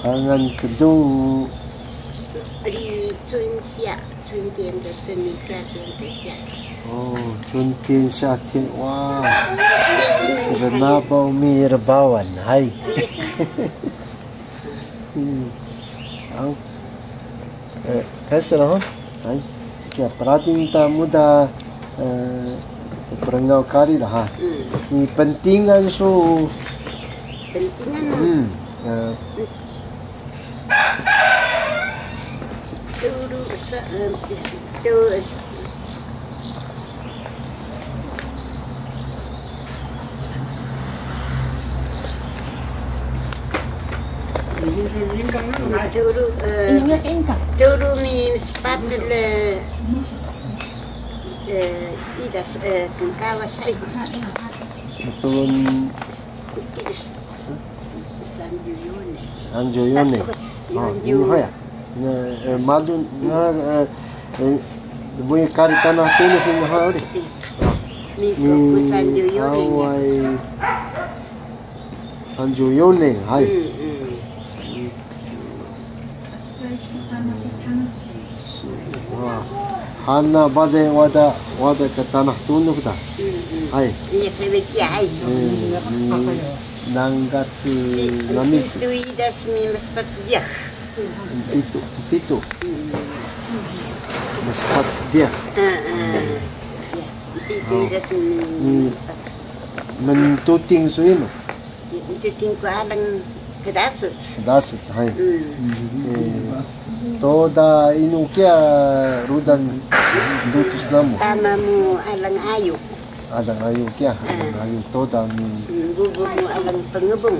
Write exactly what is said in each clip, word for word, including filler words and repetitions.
Hangan kdu. 立春夏，春天的春，夏天的夏。 O, 春天夏天, wa. Srnabaw mi rbawan, hay. Hmm. Aw. Eh, kasi na, ha? Hay. Kiya, prading ta muda, eh, prngaw kari da, ha? Hmm. Ni pntingan su. Pntingan? Hmm. Eh. Turu sa, eh, turu sa. Turu, eh, turu mi mspat le, eh, idas, eh, knkawas ay. Turu. Sanju yone. Sanju yone. Ah, ini hoya. Na, eh, malu, na, eh, eh, dmuye kari Tanah Tunux ini ha uri. Ni, ni, sanju yone. Awai. Sanju yone, hay. Hmm, hmm. Ah, hana bale wada, wada ka Tanah Tunux da. Hmm, hmm. Hay. Iya, kaya kiya, hay. Eh, ni nangat si nami si. Pitu idas mi mspat sediq. Pitu, pitu. Mspat sediq. Ah, ah. Ya, pitu idas mi mspat. Mntuting su inu? Mntuting ku alang kdasuc. Kdasuc, hay. Mm. Eh, Toda inu kiya rudan dutus namu? Tama mu alang Ayu. Alang Ayu kiya, alang Ayu Toda mi. Mm, bubu mu alang Pngbung.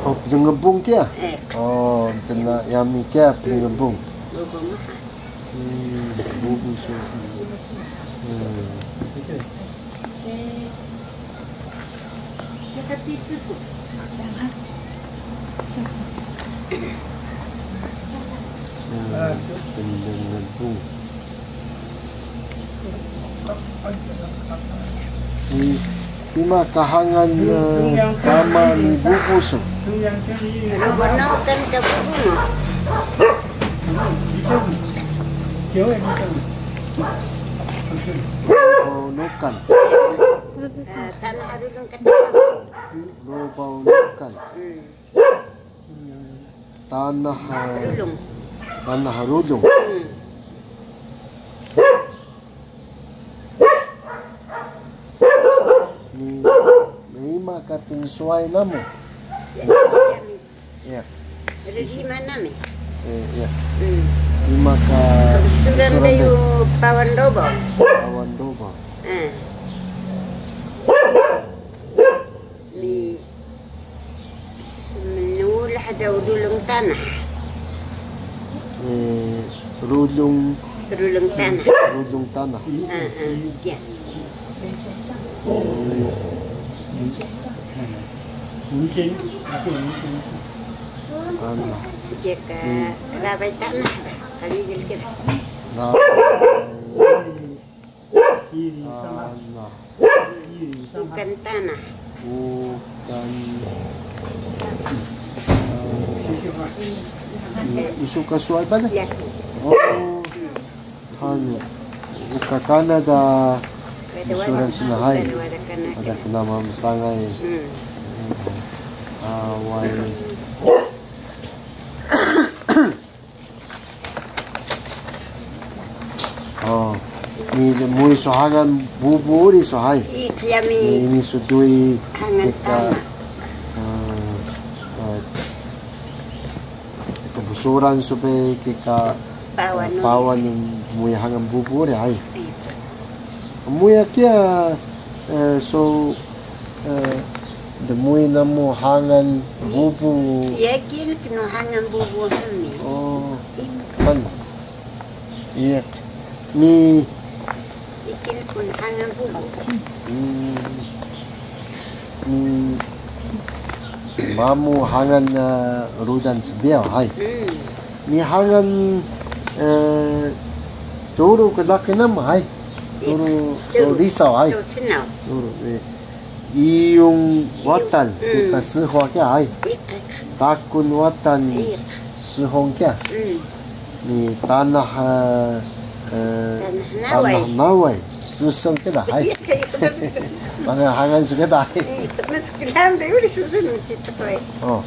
Oh, Pngbung kiya? Eh. Oh, tena yami kiya Pngbung. Bubu mu. Hmm, bubu su. Hmm. Hmm, Pngbung. Hmm. Ima ka hangan, eh, tama ni bubu su? Rubun Nokan ka bubu mu. Rubun Nokan. Eh, Tanah Rulung ka. Rubun Nokan. Hmm. Tanah, eh, Rulung. Tanah Rulung. Hmm. Ni, ni ima ka tnsuway namu? Ya, ya, ya. Iya. Rima nami. Eh, iya. Hmm. Ima ka tnsuway namu? Pawan Dobaw. Pawan Dobaw. Eh. Ni Mnulah daw Rulung Tanah. Eh, Rulung. Rulung Tanah. Rulung Tanah. Ah, ah, ya. Tanah. Jika Rabay Tanah dah, kali jil kita. Rabay. Tanah. Bukan tanah. Bukan. Eh, isu ka suway bale? Ya. Oh. Hanu. Uka kana da insurance na, hay. Ada kana mama sangay. Hmm. Away. Oh, ni dmuy su hangan bubu uri su, hay. Iya, kami. Ni ini su dui hangan tama. Ah, ah, kbsuran su bi kika Pawan, Pawan, dmuy hangan bubu uri, hay. Iya. Muya kiya, eh, so, eh, dmuy namu hangan bubu. Iya, kiya knu hangan bubu hmi. Oh. Iya. Mal. Iya. Mi. Ikin kun hangan bubu. Hmm. Mi. Mamu hangan, eh, rudan sbiyaw, hay. Hmm. Mi hangan, eh, turu ka laqi namu, hay. Turu, turu risaw, hay. Turu snaw. Turu, eh. Iyung Watan, mm, kika Sihon kiya, ay. Iq, iq. Takun Watan, iq, Sihon kiya. Mm. Ni tanah, eh, eh, tanah Naway. Tanah Naway. Susung kiya, ay. Iq, iq, betul. Pangahangan su kiya, ay. Iq, mas kelam deh, udah susun, cipat, ay. Oh.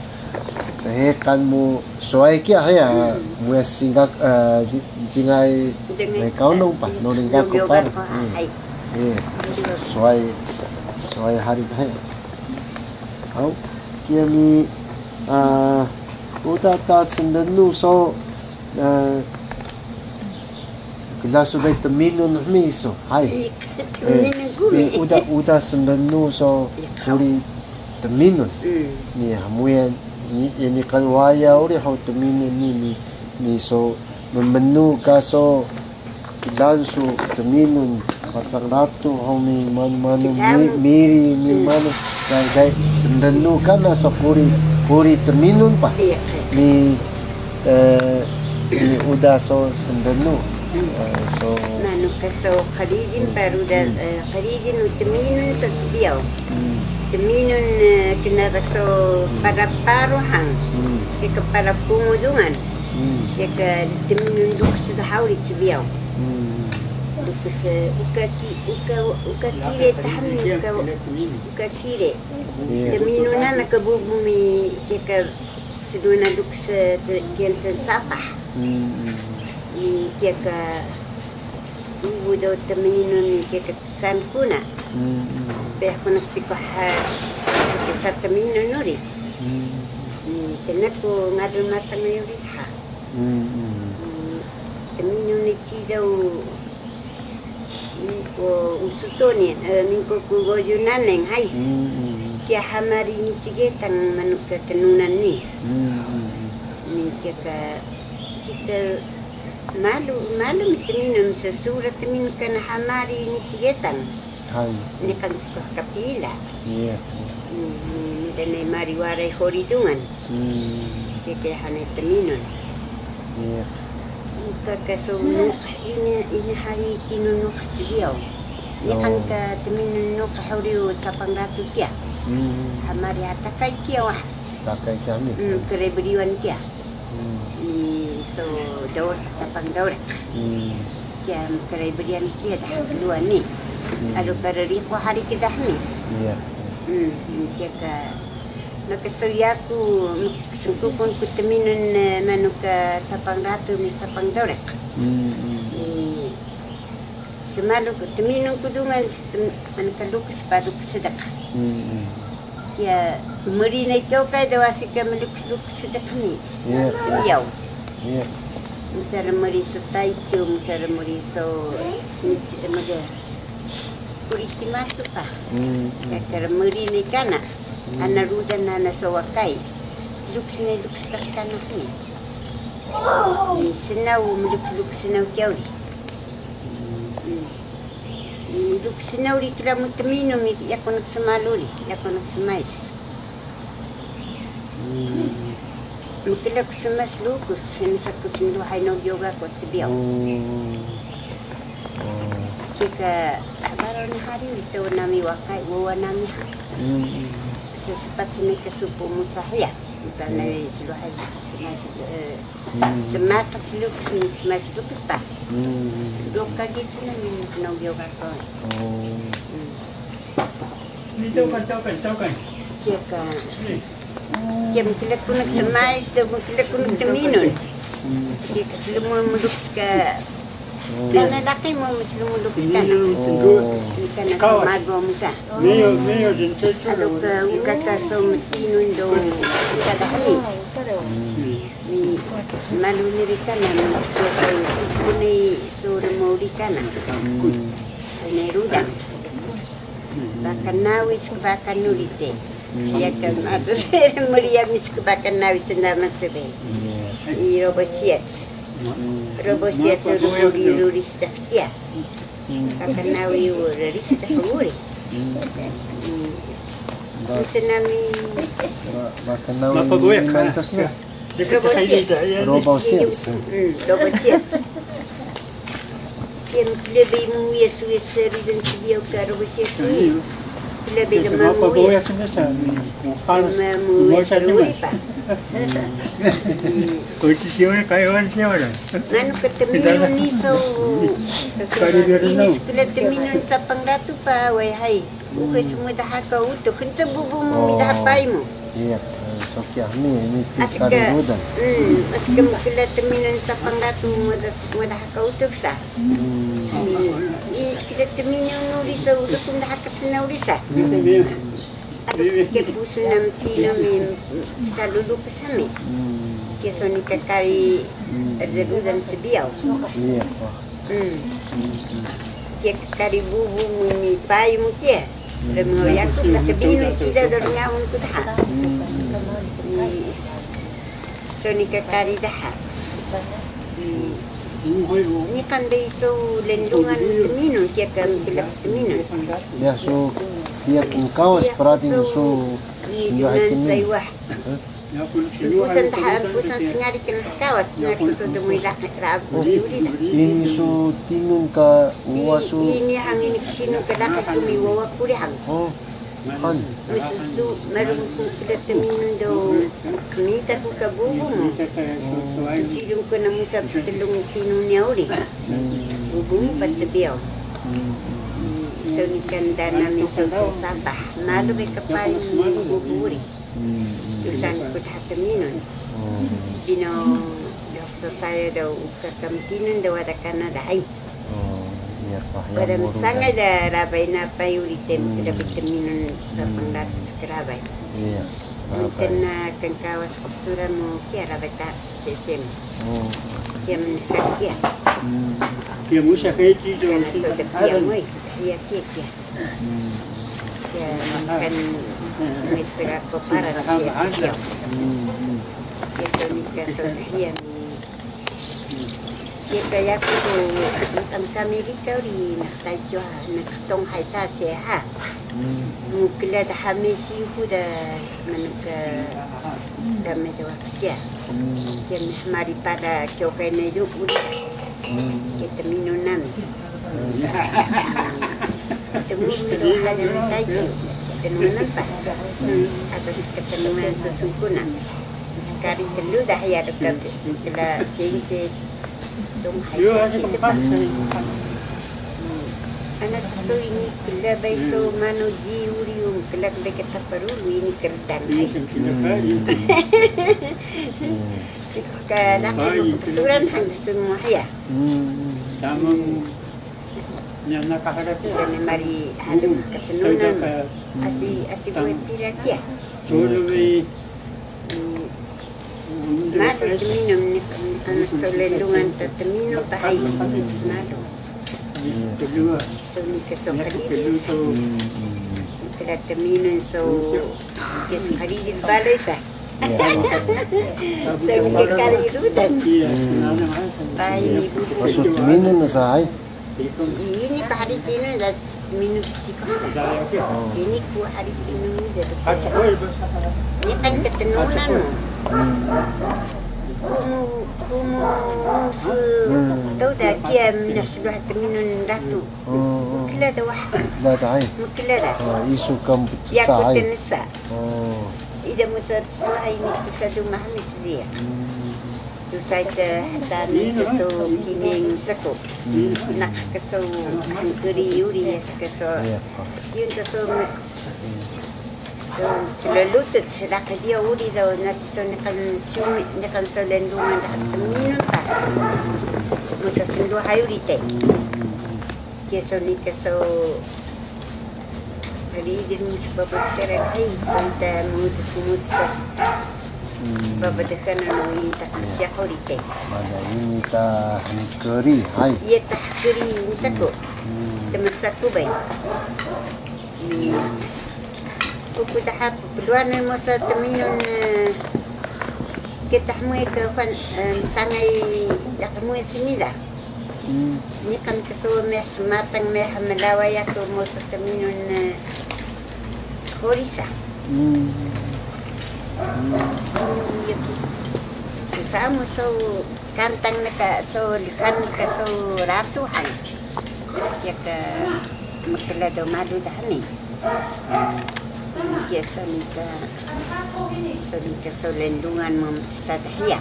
Tehekan mu swai kiya hiya, hmm, muya singak, eh, ji-, jingay, jingay, eh, kaunung pa, eh, nuri gaku pa. Nuri gaku, hmm. Hay. Eh, swai, swai hari hiya. Aw, kiya mi, ah, uda ta snrnu so, eh, kla su bay tminun hmi su, hay. Tminun ku mi. Eh, uda, uda snrnu so, iya, quri tminun. Mm. Ni hmuya, ni, ini kan waya uri hug tminun ni, ni, ni so mmnu ka so, kla su tminun, Pacang Ratu hug mi, manu, manu, mi-, miri, mi, mm, manu. Dai, dai, snrnu kana so quri, quri tminun pa. Iya, iya. Mi, eh, mi uda so snrnu. Mm. Eh, so. Manu ka so qridin pa rudan, mm, eh, qridin u tminun so cbiyaw. Mm. Tminun, eh, knadak so, mm, para paru hang. Mm. Kika para pungu dungan. Mm. Kika tminun lukus dha uri cbiyaw. Mm. Lukus, eh, uka ki, uka, uka kire ta hmi, uka, uka kire. Iya. Tminun nami ka bubu mi, kika snrnu na lukus, eh, te-, kiya tnsapah. Mm, mm. Ni kiya ka bubu do tminun ni kiya ka tsan ku na. Mm, mm. Peyah ku naq sikuh, eh, tsa tminun uri. Mm. Ni kena ku ngalun macang na uri ha. Mm, mm. Ni tminun ni ciida u Mingko usuto ni, eh, mingko ku ngoju naneng, hay. Mm, mm. Kiya hamari ni cigetang manu ka tnunan ni. Mm, mm, mm. Ni kiya ka, kika malu, malu mi tminun, sesura tminun kana hamari ni cigetang. Hay. Niqan sikuh ka pila. Iya. Mm, ni, ni dane mari waray hori dungan. Hmm. Kika hanay tminun. Iya. Uka ka so nuqah ini, ini hari tinu nuqah cbiyaw. Niqan ka tminun nuqah uri u Capang Ratu kiya. Hmm. Hamari ha takay kiya wah. Takay kiya mi. Hmm, kare briwan kiya. Hmm. Ni so dor-, Capang Dorek. Hmm. Kiya mkray briyan kiya dha klwaan ni. Hmm. Alu ka rriqu hari kdah mi. Iya. Hmm, ni kiya ka mksuya ku, mksngkukun ku tminun, eh, manu ka Capang Ratu mi Capang Dorek. Hmm, hmm. Ni smalu ku tminun ku dungan, tem-, manu ka lukus pa lukus sediq. Hmm, hmm. Kiya mri na ikay do asi ka mlukus-lukus sediq mi. Iya. Yaw. Iya. Msa rmri so taicu, msa rmri so, msa rmri. Kuri simasu ka. Hmm, hmm. Ka rmri ni kana. Hmm. Ana rudan ana so wakay. Lukus ni lukus ta kana ni. Ni snaw, mlukus-lukus snaw kiya uri. Hmm. Hmm. Ni lukus snaw uri kla mu tminun mi, yaku nksmalu uri, yaku nksmais. Hmm. Mkla ku smays lukus, smays ku snluhay Nogiyoga ku cbiyaw. Hmm. Oh. Kika, baro ni hari uri to nami wakay, wawa nami ha. Hmm. Sespat sini ka supu musa hiya. Musa nami sluhay, smays, eh, Hmm. Smakas lukus ni, smakas lukus pa. Hmm. Doka gitu na ni, Nogiyoga ko. Oh. Hmm. Ni tokan, tokan, tokan. Kiya ka. Ni. Kiya mkla ku nak smays, do mkla ku nak tminun. Hmm. Kiya ka slmun mlukus ka Kana laqi mu mslmulux kana. Kana so mago mu ka. Alu ka uka ka so mtinun do uka dahmi. Ni malu ni ri kana, ni so rmuri kana. Ni rudan. Baka Nawis, baka Nuri te. Iya kan, ato sera mriya mi skbaka Nawis na masbe. I Robo Siyac. Robo Siyac ruri ruri sdaq kiya. Baka Nawi ruri sdaq uri. Usa nami. Baka Nawi mansas na. Robo Siyac. Robo Siyac. Robo Siyac. Kiya mkla bay mu uyas uyas rudan cbiyaw ka Robo Siyac ni. Lebih lemah muis. Lemah muis ruri pa. Kuci siwara, kaiwan siwara. Manu ka tminun ni so. Ini skla tminun sapang datu pa, wai hai. Uka smuda haka utuk, hncang bubu mu mi daha pai mu. Iya, so kiya mi, ini ti kari rudan. Asika mkla tminun sapang datu muda, muda haka utuk sa. Ini skla tminun uri sa, utuk muda haka snaw uri sa. Adu ke pusu nam tinu mi sa lulu ke sami. Ke so ni ka kari rudan sbiyaw. Iya. Kiya kari bubu mu ni pai mu kiya. Rmngaw yaku ka tbinun sida do rngaun ku daha. So ni ka kari daha. Niqan de isu lnlungan tminun kiya ka mkla tminun. Iya, so kiya knkawas prati so. Ni dunan tminun. Saywa. Pusan daha, pusan sngari knkawas, sngari so dmui la, ra, uri da. Ini so tinun ka wawa su. Ini hang ini tinun ka laqi ku mi wawa kuri hang. Oh. Han. Msusu, malu ku kla tminun do, kmita ku ka bubu mu. Sidung ku na musa ptlung tinun niya uri. Bubu mu pat sbiyaw. Isu ni ka nda nami so Sapah. Malu be ka pai bubu uri. Tusan ku daha tminun. Bino, doktor saya do uka ka mtinun do wada kana daha. Wada msangay da rabay na pay uri tem, rabay tminun sapang ratus krabay. Iya. Mntena knkawas qbsuran mu kiya rabay ta cecem. Kiya mnhkar kiya. Kiya musa kaya ci do. Kana so dkiya mu, iya kiya kiya. Kiya makan mesa ko paran kiya kiya. Kiya so nika so kiya mi. Kiya ka yaku do ikan kami rika uri nak taicu ha, nak tong hai ta se ha. Mkla daha mesi ku da manuk dame do kiya. Kiya mhmari pada kiya kay nedu uri. Kiya tminun nami. Tmuru do hada mtaicu, tnunan pa. Atas ktnunan susun ku na. Skari telu daha ya do ka kla sing se tung hai si tepa. Ana tsu ini kla bay so manu ji uri um kla kla kita perlu ini kerdang hai. Sika laqi qbsuran han sun mu haya. Tamang. Sani mari hadung ka tnunan. Asi, asi buhay pila kiya. Malu tminun ni, ni, anu, so lnlungan ta tminun pa hay. Malu. So nika so qridil sa. Kla tminun so, nika so qridil balay sa. So nika kari rudan. Pay ni bubu. Masu tminun sa hay. Ini pa hari tminun da tminun psikuh da. Ini ku hari tminun da. Ini kan ktnunan mu. Kumu, kumu su. Tau da kiya mnah sduh tminun ratu. Mkla da wah. Mkla da ay. Mkla da. Isu kam ptsa ay. Ya ku tnsa. Ida musa psluha ini tsa duma hami sdiya. Tusay ka htani ka so kining cako. Naq ka so hngkri uri ya ka so. Yun ka so me-, so sllutuc slaqi diya uri do nasi so niqan sumi, niqan so lnlungan daha tminun ta. Musa snluhay uri te. Kiya so nika so qridil mu sbaba tera ay, so ita mudas mudas ka. Baba dxan no ini ta qsiya quri te. Mada ini ta hngkri ay. Iya ta hngkri ncako. Tmsaku bay. Ni kuku daha pluan mosa tminun, kita hmuwe ka fan, sangay daha hmuwe sini da. Niqan ka so meh smatang meh mlawa yaku mosa tminun, horisa. Inu yaku. Samu so kantang naka so lxan naka so ratu han. Yaka mkla do malu dami. Kiya sami ka, sami ka so lnlungan mtsada hiya.